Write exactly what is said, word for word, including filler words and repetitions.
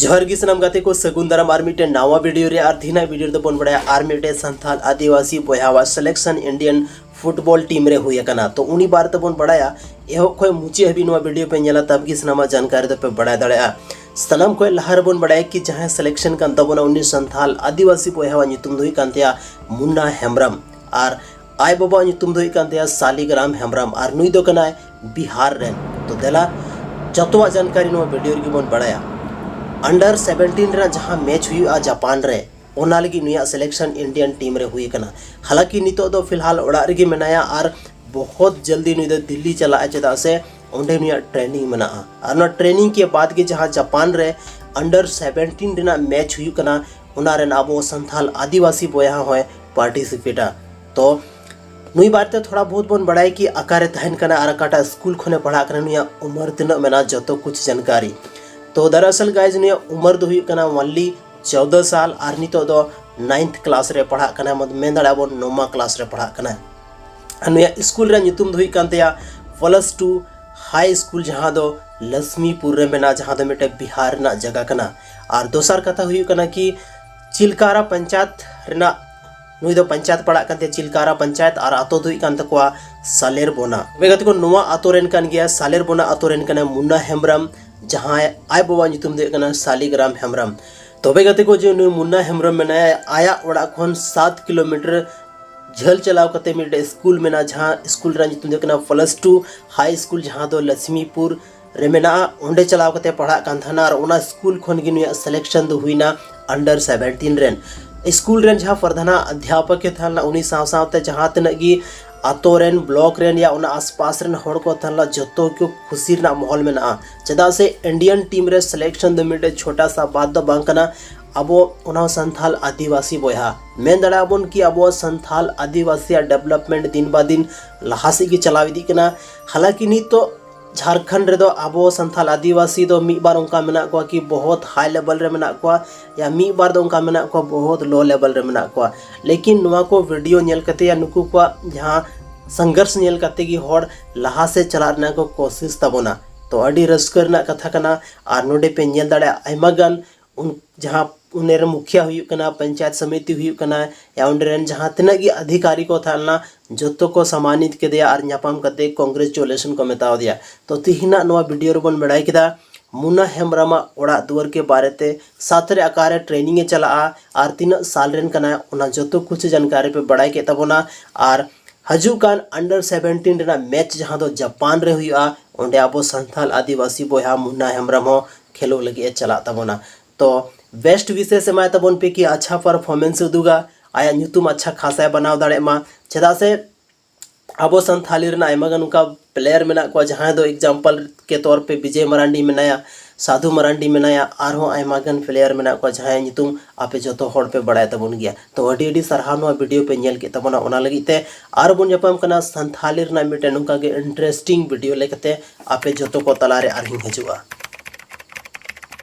ᱡᱚᱦᱟᱨ ᱜᱮ ᱥᱟᱱᱟᱢ ᱜᱟᱛᱮ ᱠᱚ, ᱥᱟᱹᱜᱩᱱ ᱫᱟᱨᱟᱢ ᱟᱨ ᱢᱤᱫᱴᱮᱱ ᱱᱟᱣᱟ ᱵᱷᱤᱰᱤᱭᱳ ᱨᱮ᱾ ᱟᱨ ᱛᱮᱦᱮᱧᱟᱜ ᱵᱷᱤᱰᱤᱭᱳ ᱨᱮᱫᱚ ᱵᱚᱱ ᱵᱟᱲᱟᱭᱟ ᱟᱨ ᱢᱤᱫᱴᱮᱱ ᱥᱟᱱᱛᱟᱞ ᱟᱹᱫᱤᱵᱟᱹᱥᱤ ᱵᱚᱭᱦᱟᱣᱟᱜ ᱥᱤᱞᱮᱠᱥᱚᱱ ᱤᱱᱰᱤᱭᱟᱱ ᱯᱷᱩᱴᱵᱚᱞ ᱴᱤᱢ ᱨᱮ ᱦᱩᱭ ᱟᱠᱟᱱᱟ᱾ ᱛᱚ ᱩᱱᱤ ᱵᱟᱨᱮ ᱛᱮᱵᱚᱱ ᱵᱟᱲᱟᱭᱟ, ᱮᱦᱚᱵ ᱠᱷᱚᱱ ᱢᱩᱪᱟᱹᱫ ᱦᱟᱹᱵᱤᱡ ᱱᱚᱣᱟ ᱵᱷᱤᱰᱤᱭᱳ ᱯᱮ ᱧᱮᱞᱟ, ᱛᱟᱵ ᱜᱮ ᱥᱟᱱᱟᱢᱟᱜ ᱡᱟᱱᱠᱟᱨᱤ ᱫᱚᱯᱮ ᱵᱟᱲᱟᱭ ᱫᱟᱲᱮᱭᱟᱜᱼᱟ᱾ ᱥᱟᱱᱟᱢ ᱠᱷᱚᱱ ᱞᱟᱦᱟ ᱨᱮᱵᱚᱱ ᱵᱟᱲᱟᱭᱟ ᱠᱤ ᱡᱟᱦᱟᱸᱭ ᱥᱤᱞᱮᱠᱥᱚᱱ ᱠᱟᱱ ᱛᱟᱵᱚᱱᱟ ᱩᱱᱤ ᱥᱟᱱᱛᱟᱞ ᱟᱹᱫᱤᱵᱟᱹᱥᱤ ᱵᱚᱭᱦᱟᱣᱟᱜ ᱧᱩᱛᱩᱢ ᱫᱚ ᱦᱩᱭᱩᱜ ᱠᱟᱱ ᱛᱟᱭᱟ ᱢᱩᱱᱱᱟ ᱦᱮᱢᱵᱨᱚᱢ, ᱟᱨ ᱟᱡ ᱵᱟᱵᱟᱣᱟᱜ ᱧᱩᱛᱩᱢ ᱫᱚ ᱦᱩᱭᱩᱜ ᱠᱟᱱ ᱛᱟᱭᱟ ᱥᱟᱞᱤᱜᱨᱟᱢ ᱦᱮᱢᱵᱨᱚᱢ, ᱟᱨ ᱱᱩᱭ ᱫᱚ ᱠᱟᱱᱟᱭ ᱵᱤᱦᱟᱨ ᱨᱮᱱ᱾ ᱛᱚ ᱫᱮᱞᱟ ᱡᱚᱛᱚᱣᱟᱜ ᱡᱟᱱᱠᱟᱨᱤ ᱱᱚᱣᱟ ᱵᱷᱤᱰᱤᱭᱳ ᱨᱮᱜᱮ ᱵᱚᱱ ᱵᱟᱲᱟᱭᱟ᱾ ᱟᱱᱰᱟᱨ ᱥᱮᱵᱷᱮᱱᱴᱤᱱ ᱨᱮᱱᱟᱜ ᱡᱟᱦᱟᱸ ᱢᱮᱪ ᱦᱩᱭᱩᱜᱼᱟ ᱡᱟᱯᱟᱱ ᱨᱮ, ᱚᱱᱟ ᱞᱟᱹᱜᱤᱫ ᱱᱩᱭᱟᱜ ᱥᱤᱞᱮᱠᱥᱚᱱ ᱤᱱᱰᱤᱭᱟᱱ ᱴᱤᱢ ᱨᱮ ᱦᱩᱭ ᱟᱠᱟᱱᱟ᱾ ᱦᱟᱞᱟᱸᱠᱤ ᱱᱤᱛᱚᱜ ᱫᱚ ᱯᱷᱤᱞᱦᱟᱞ ᱚᱲᱟᱜ ᱨᱮᱜᱮ ᱢᱮᱱᱟᱭᱟ ᱟᱨ ᱵᱚᱦᱚᱛ ᱡᱚᱞᱫᱤ ᱱᱩᱭ ᱫᱚ ᱫᱤᱞᱞᱤ ᱪᱟᱞᱟᱜᱼᱟ, ᱪᱮᱫᱟᱜ ᱥᱮ ᱚᱸᱰᱮ ᱱᱩᱭᱟᱜ ᱴᱨᱮᱱᱤᱝ ᱢᱮᱱᱟᱜᱼᱟ᱾ ᱟᱨ ᱚᱱᱟ ᱴᱨᱮᱱᱤᱝ ᱠᱮ ᱵᱟᱫ ᱜᱮ ᱡᱟᱦᱟᱸ ᱡᱟᱯᱟᱱ ᱨᱮ ᱟᱱᱰᱟᱨ ᱥᱮᱵᱷᱮᱱᱴᱤᱱ ᱨᱮᱱᱟᱜ ᱢᱮᱪ ᱦᱩᱭᱩᱜ ᱠᱟᱱᱟ, ᱚᱱᱟ ᱨᱮᱱ ᱟᱵᱚ ᱥᱟᱱᱛᱷᱟᱞ ᱟᱹᱫᱤᱵᱟᱹᱥᱤ ᱵᱚᱭᱦᱟ ᱦᱚᱸᱭ ᱯᱟᱨᱴᱤᱥᱤᱯᱮᱴᱟ᱾ ᱛᱚ ᱱᱩᱭ ᱵᱟᱨᱮᱛᱮ ᱛᱷᱚᱲᱟ ᱵᱚᱦᱩᱛ ᱵᱚᱱ ᱵᱟᱲᱟᱭᱟ ᱠᱤ ᱚᱠᱟᱨᱮ ᱛᱟᱦᱮᱱ ᱠᱟᱱᱟ ᱟᱨ ᱚᱠᱟᱴᱟᱜ ᱥᱠᱩᱞ ᱠᱷᱚᱱᱮ ᱯᱟᱲᱦᱟᱜ ᱠᱟᱱᱟ, ᱱᱩᱭᱟᱜ ᱩᱢᱟᱹᱨ ᱛᱤᱱᱟᱹᱜ ᱢᱮᱱᱟᱜᱼᱟ, ᱡᱚᱛᱚ ᱠᱩᱪ ᱡᱟᱱᱠᱟᱨᱤ᱾ ᱛᱚ ᱫᱟᱨᱟᱥᱟᱞ ᱜᱟᱭᱡ ᱱᱩᱭᱟᱜ ᱩᱢᱟᱹᱨ ᱫᱚ ᱦᱩᱭᱩᱜ ᱠᱟᱱᱟ ᱚᱱᱞᱤ ᱪᱳᱫᱫᱚ ᱥᱟᱞ ᱟᱨ ᱱᱤᱛᱚᱜ ᱫᱚ ᱱᱟᱭᱤᱱᱛᱷ ᱠᱞᱟᱥ ᱨᱮ ᱯᱟᱲᱦᱟᱜ ᱠᱟᱱᱟᱭ, ᱢᱚᱛ-, ᱢᱮᱱ ᱫᱟᱲᱮᱭᱟᱜᱼᱟ ᱵᱚᱱ ᱱᱚᱣᱟ ᱠᱞᱟᱥ ᱨᱮ ᱯᱟᱲᱦᱟᱜ ᱠᱟᱱᱟᱭ᱾ ᱟᱨ ᱱᱩᱭᱟᱜ ᱥᱠᱩᱞ ᱨᱮᱭᱟᱜ ᱧᱩᱛᱩᱢ ᱫᱚ ᱦᱩᱭᱩᱜ ᱠᱟᱱ ᱛᱟᱭᱟ ᱯᱞᱟᱥ ᱴᱩ ᱦᱟᱭ ᱥᱠᱩᱞ, ᱡᱟᱦᱟᱸ ᱫᱚ ᱞᱚᱠᱥᱢᱤᱯᱩᱨ ᱨᱮ ᱢᱮᱱᱟᱜᱼᱟ, ᱡᱟᱦᱟᱸ ᱫᱚ ᱢᱤᱫᱴᱮᱱ ᱵᱤᱦᱟᱨ ᱨᱮᱱᱟᱜ ᱡᱟᱭᱜᱟ ᱠᱟᱱᱟ᱾ ᱟᱨ ᱫᱚᱥᱟᱨ ᱠᱟᱛᱷᱟ ᱦᱩᱭᱩᱜ ᱠᱟᱱᱟ ᱠᱤ ᱪᱤᱞᱠᱟᱨᱟ ᱯᱚᱧᱪᱟᱭᱮᱛ ᱨᱮᱱᱟᱜ, ᱱᱩᱭ ᱫᱚ ᱯᱚᱧᱪᱟᱭᱮᱛ ᱯᱟᱲᱟᱜ ᱠᱟᱱ ᱛᱟᱭᱟ ᱪᱤᱞᱠᱟᱨᱟ ᱯᱚᱧᱪᱟᱭᱮᱛ, ᱟᱨ ᱟᱛᱳ ᱫᱚ ᱦᱩᱭᱩᱜ ᱠᱟᱱ ᱛᱟᱠᱚᱣᱟ ᱥᱟᱞᱮᱨ ᱵᱚᱱᱟ᱾ ᱛᱚᱵᱮ ᱜᱟᱛᱮ ᱠᱚ, ᱱᱚᱣᱟ ᱟᱛᱳ ᱨᱮᱱ ᱠᱟᱱ ᱜᱮᱭᱟ, ᱥᱟᱞᱮᱨ ᱵᱚᱱᱟ ᱟᱛᱳ ᱨᱮᱱ ᱠᱟᱱᱟᱭ ᱢᱩᱱᱱᱟ ᱦᱮᱢᱵᱨᱚᱢ, ᱡᱟᱦᱟᱸᱭ ᱟᱡ ᱵᱟᱵᱟᱣᱟᱜ ᱧᱩᱛᱩᱢ ᱫᱚ ᱦᱩᱭᱩᱜ ᱠᱟᱱᱟ ᱥᱟᱞᱤᱜᱨᱟᱢ ᱦᱮᱢᱵᱨᱚᱢ᱾ ᱛᱚᱵᱮ ᱜᱟᱛᱮ ᱠᱚ, ᱡᱮ ᱱᱩᱭ ᱢᱩᱱᱱᱟ ᱦᱮᱢᱵᱨᱚᱢ ᱢᱮᱱᱟᱭᱟ, ᱟᱭᱟᱜ ᱚᱲᱟᱜ ᱠᱷᱚᱱ ᱥᱟᱛ ᱠᱤᱞᱳᱢᱤᱴᱟᱨ ᱡᱷᱟᱹᱞ ᱪᱟᱞᱟᱣ ᱠᱟᱛᱮ ᱢᱤᱫᱴᱮᱡ ᱥᱠᱩᱞ ᱢᱮᱱᱟᱜᱼᱟ, ᱡᱟᱦᱟᱸ ᱥᱠᱩᱞ ᱨᱮᱱᱟᱜ ᱧᱩᱛᱩᱢ ᱫᱚ ᱦᱩᱭᱩᱜ ᱠᱟᱱᱟ ᱯᱞᱟᱥ ᱴᱩ ᱦᱟᱭ ᱥᱠᱩᱞ, ᱡᱟᱦᱟᱸ ᱫᱚ ᱞᱚᱠᱥᱢᱤᱯᱩᱨ ᱨᱮ ᱢᱮᱱᱟᱜᱼᱟ᱾ ᱚᱸᱰᱮ ᱪᱟᱞᱟᱣ ᱠᱟᱛᱮ ᱯᱟᱲᱦᱟᱜ ᱠᱟᱱ ᱛᱟᱦᱮᱱᱟ ᱟᱨ ᱚᱱᱟ ᱥᱠᱩᱞ ᱠᱷᱚᱱ ᱜᱮ ᱱᱩᱭᱟᱜ ᱥᱤᱞᱮᱠᱥᱚᱱ ᱫᱚ ᱦᱩᱭᱱᱟ ᱟᱱᱰᱟᱨ ᱥᱮᱵᱷᱮᱱᱴᱤᱱ ᱨᱮᱱ᱾ ᱥᱠᱩᱞ ᱨᱮᱱ ᱡᱟᱦᱟᱸ ᱯᱨᱚᱫᱷᱟᱱ ᱚᱫᱷᱭᱟᱯᱚᱠ ᱮ ᱛᱟᱦᱮᱸ ᱞᱮᱱᱟ, ᱩᱱᱤ ᱥᱟᱶ ᱥᱟᱶᱛᱮ ᱡᱟᱦᱟᱸ ᱛᱤᱱᱟᱹᱜ ᱜᱮ ᱟᱛᱳ ᱨᱮᱱ, ᱵᱞᱚᱠ ᱨᱮᱱ ᱭᱟ ᱚᱱᱟ ᱟᱥᱯᱟᱥ ᱨᱮᱱ ᱦᱚᱲ ᱠᱚ ᱛᱟᱦᱮᱸ ᱞᱮᱱᱟ, ᱡᱚᱛᱚ ᱠᱚ ᱠᱷᱩᱥᱤ ᱨᱮᱱᱟᱜ ᱢᱚᱦᱚᱞ ᱢᱮᱱᱟᱜᱼᱟ᱾ ᱪᱮᱫᱟᱜ ᱥᱮ ᱤᱱᱰᱤᱭᱟᱱ ᱴᱤᱢ ᱨᱮ ᱥᱤᱞᱮᱠᱥᱚᱱ ᱫᱚ ᱢᱤᱫᱴᱮᱡ ᱪᱷᱳᱴᱟ ᱥᱟ ᱵᱟᱛ ᱫᱚ ᱵᱟᱝ ᱠᱟᱱᱟ᱾ ᱟᱵᱚ ᱚᱱᱟ ᱦᱚᱸ ᱥᱟᱱᱛᱷᱟᱞ ᱟᱹᱫᱤᱵᱟᱹᱥᱤ ᱵᱚᱭᱦᱟ, ᱢᱮᱱ ᱫᱟᱲᱮᱭᱟᱜᱼᱟ ᱵᱚᱱ ᱠᱤ ᱟᱵᱚ ᱥᱟᱱᱛᱷᱟᱞ ᱟᱹᱫᱤᱵᱟᱹᱥᱤᱭᱟᱜ ᱰᱮᱵᱷᱞᱚᱯᱢᱮᱱᱴ ᱫᱤᱱ ᱵᱟ ᱫᱤᱱ ᱞᱟᱦᱟ ᱥᱮᱫ ᱜᱮ ᱪᱟᱞᱟᱣ ᱤᱫᱤᱜ ᱠᱟᱱᱟ᱾ ᱦᱟᱞᱟᱸᱠᱤ ᱱᱤᱛᱚᱜ ᱡᱷᱟᱲᱠᱷᱚᱸᱰ ᱨᱮᱫᱚ ᱟᱵᱚ ᱥᱟᱱᱛᱷᱟᱞ ᱟᱹᱫᱤᱵᱟᱹᱥᱤ ᱫᱚ ᱢᱤᱫ ᱵᱟᱨ ᱚᱱᱠᱟ ᱢᱮᱱᱟᱜ ᱠᱚᱣᱟ ᱠᱤ ᱵᱚᱦᱚᱛ ᱦᱟᱭ ᱞᱮᱵᱮᱞ ᱨᱮ ᱢᱮᱱᱟᱜ ᱠᱚᱣᱟ, ᱭᱟ ᱢᱤᱫ ᱵᱟᱨ ᱫᱚ ᱚᱱᱠᱟ ᱢᱮᱱᱟᱜ ᱠᱚᱣᱟ ᱵᱚᱦᱚᱛ ᱞᱳ ᱞᱮᱵᱮᱞ ᱨᱮ ᱢᱮᱱᱟᱜ ᱠᱚᱣᱟ᱾ ᱞᱮᱠᱤᱱ ᱱᱚᱣᱟ ᱠᱚ ᱵᱷᱤᱰᱤᱭᱳ ᱧᱮᱞ ᱠᱟᱛᱮ ᱭᱟ ᱱᱩᱠᱩ ᱠᱚᱣᱟᱜ ᱡᱟᱦᱟᱸ ᱥᱚᱝᱜᱷᱚᱨᱥ ᱧᱮᱞ ᱠᱟᱛᱮ ᱜᱮ ᱦᱚᱲ ᱞᱟᱦᱟ ᱥᱮᱫ ᱪᱟᱞᱟᱜ ᱨᱮᱱᱟᱜ ᱠᱚ ᱠᱳᱥᱤᱥ ᱛᱟᱵᱚᱱᱟ᱾ ᱛᱚ ᱟᱹᱰᱤ ᱨᱟᱹᱥᱠᱟᱹ ᱨᱮᱱᱟᱜ ᱠᱟᱛᱷᱟ ᱠᱟᱱᱟ᱾ ᱟᱨ ᱱᱚᱰᱮ ᱯᱮ ᱧᱮᱞ ᱫᱟᱲᱮᱭᱟᱜᱼᱟ, ᱟᱭᱢᱟ ᱜᱟᱱ ᱩᱱ ᱡᱟᱦᱟᱸ ᱩᱱᱤ ᱨᱮᱱ ᱢᱩᱠᱷᱤᱭᱟ ᱦᱩᱭᱩᱜ ᱠᱟᱱᱟ, ᱯᱚᱧᱪᱟᱭᱮᱛ ᱥᱚᱢᱤᱛᱤ ᱦᱩᱭᱩᱜ ᱠᱟᱱᱟ, ᱭᱟ ᱚᱸᱰᱮ ᱨᱮᱱ ᱡᱟᱦᱟᱸ ᱛᱤᱱᱟᱹᱜ ᱜᱮ ᱟᱫᱷᱤᱠᱟᱨᱤ ᱠᱚ ᱛᱟᱦᱮᱸ ᱞᱮᱱᱟ, ᱡᱚᱛᱚ ᱠᱚ ᱥᱚᱢᱢᱟᱱᱤᱛ ᱠᱮᱫᱮᱭᱟ ᱟᱨ ᱧᱟᱯᱟᱢ ᱠᱟᱛᱮ ᱠᱚᱝᱜᱨᱮᱪᱩᱞᱮᱥᱚᱱ ᱠᱚ ᱢᱮᱛᱟᱣ ᱫᱮᱭᱟ᱾ ᱛᱚ ᱛᱤᱦᱤᱧᱟᱜ ᱱᱚᱣᱟ ᱵᱷᱤᱰᱤᱭᱳ ᱨᱮᱵᱚᱱ ᱵᱟᱲᱟᱭ ᱠᱮᱫᱟ ᱢᱩᱱᱟ ᱦᱮᱢᱵᱨᱚᱢᱟᱜ ᱚᱲᱟᱜ ᱫᱩᱣᱟᱹᱨ ᱠᱮ ᱵᱟᱨᱮ ᱛᱮ, ᱥᱟᱛ ᱨᱮ ᱚᱠᱟᱨᱮ ᱴᱨᱮᱱᱤᱝ ᱮ ᱪᱟᱞᱟᱜᱼᱟ ᱟᱨ ᱛᱤᱱᱟᱹᱜ ᱥᱟᱞ ᱨᱮᱱ ᱠᱟᱱᱟᱭ, ᱚᱱᱟ ᱡᱚᱛᱚ ᱠᱩᱪ ᱡᱟᱱᱠᱟᱨᱤ ᱯᱮ ᱵᱟᱲᱟᱭ ᱠᱮᱫ ᱛᱟᱵᱚᱱᱟ᱾ ᱟᱨ ᱦᱤᱡᱩᱜ ᱠᱟᱱ ᱟᱱᱰᱟᱨ ᱥᱮᱵᱷᱮᱱᱴᱤᱱ ᱨᱮᱱᱟᱜ ᱢᱮᱪ ᱡᱟᱦᱟᱸ ᱫᱚ ᱡᱟᱯᱟᱱ ᱨᱮ ᱦᱩᱭᱩᱜᱼᱟ, ᱚᱸᱰᱮ ᱟᱵᱚ ᱥᱟᱱᱛᱟᱞ ᱟᱹᱫᱤᱵᱟᱹᱥᱤ ᱵᱚᱭᱦᱟ ᱢᱩᱱᱟ ᱦᱮᱢᱵᱨᱚᱢ ᱦᱚᱸ ᱠᱷᱮᱞᱳᱜ ᱞᱟᱹᱜᱤᱫ ᱮ ᱪᱟᱞᱟᱜ ᱛᱟᱵᱚᱱᱟ᱾ ᱛᱚ ᱵᱮᱥᱴ ᱣᱤᱥᱮᱥ ᱮᱢᱟᱭ ᱛᱟᱵᱚᱱ ᱯᱮ ᱠᱤ ᱟᱪᱪᱷᱟ ᱯᱟᱨᱯᱷᱚᱨᱢᱮᱱᱥ ᱮ ᱩᱫᱩᱜᱟ, ᱟᱭᱟᱜ ᱧᱩᱛᱩᱢ ᱟᱪᱪᱷᱟ ᱠᱷᱟᱥᱟᱭ ᱵᱮᱱᱟᱣ ᱫᱟᱲᱮᱭᱟᱜ ᱢᱟ᱾ ᱪᱮᱫᱟᱜ ᱥᱮ ᱟᱵᱚ ᱥᱟᱱᱛᱷᱟᱞᱤ ᱨᱮᱱᱟᱜ ᱟᱭᱢᱟ ᱜᱟᱱ ᱚᱱᱠᱟ ᱯᱞᱮᱭᱟᱨ ᱢᱮᱱᱟᱜ ᱠᱚᱣᱟ, ᱡᱟᱦᱟᱸᱭ ᱫᱚ ᱮᱠᱡᱟᱢᱯᱚᱞ ᱠᱮ ᱛᱚᱨ ᱯᱮ ᱵᱤᱡᱚᱭ ᱢᱟᱨᱟᱱᱰᱤ ᱢᱮᱱᱟᱭᱟ, ᱥᱟᱫᱷᱩ ᱢᱟᱨᱟᱱᱰᱤ ᱢᱮᱱᱟᱭᱟ, ᱟᱨᱦᱚᱸ ᱟᱭᱢᱟ ᱜᱟᱱ ᱯᱞᱮᱭᱟᱨ ᱢᱮᱱᱟᱜ ᱠᱚᱣᱟ ᱡᱟᱦᱟᱸᱭᱟᱜ ᱧᱩᱛᱩᱢ ᱟᱯᱮ ᱡᱚᱛᱚ ᱦᱚᱲ ᱯᱮ ᱵᱟᱲᱟᱭ ᱛᱟᱵᱚᱱ ᱜᱮᱭᱟ᱾ ᱛᱚ ᱟᱹᱰᱤ ᱟᱹᱰᱤ ᱥᱟᱨᱦᱟᱣ ᱱᱚᱣᱟ ᱵᱷᱤᱰᱤᱭᱳ ᱯᱮ ᱧᱮᱞ ᱠᱮᱫ ᱛᱟᱵᱚᱱᱟ᱾ ᱚᱱᱟ ᱞᱟᱹᱜᱤᱫ ᱛᱮ ᱟᱨ ᱵᱚᱱ ᱧᱟᱯᱟᱢ ᱠᱟᱱᱟ ᱥᱟᱱᱛᱷᱟᱞᱤ ᱨᱮᱱᱟᱜ ᱢᱤᱫᱴᱮᱱ ᱱᱚᱝᱠᱟ ᱜᱮ ᱤᱱᱴᱟᱨᱮᱥᱴᱤᱝ ᱵᱷᱤᱰᱤᱭᱳ ᱞᱮᱠᱟᱛᱮ ᱟᱯᱮ ᱡᱚᱛᱚ ᱠᱚ ᱛᱟᱞᱟᱨᱮ ᱟᱨᱦᱚᱸᱧ ᱦᱤᱡᱩᱜᱼᱟ᱾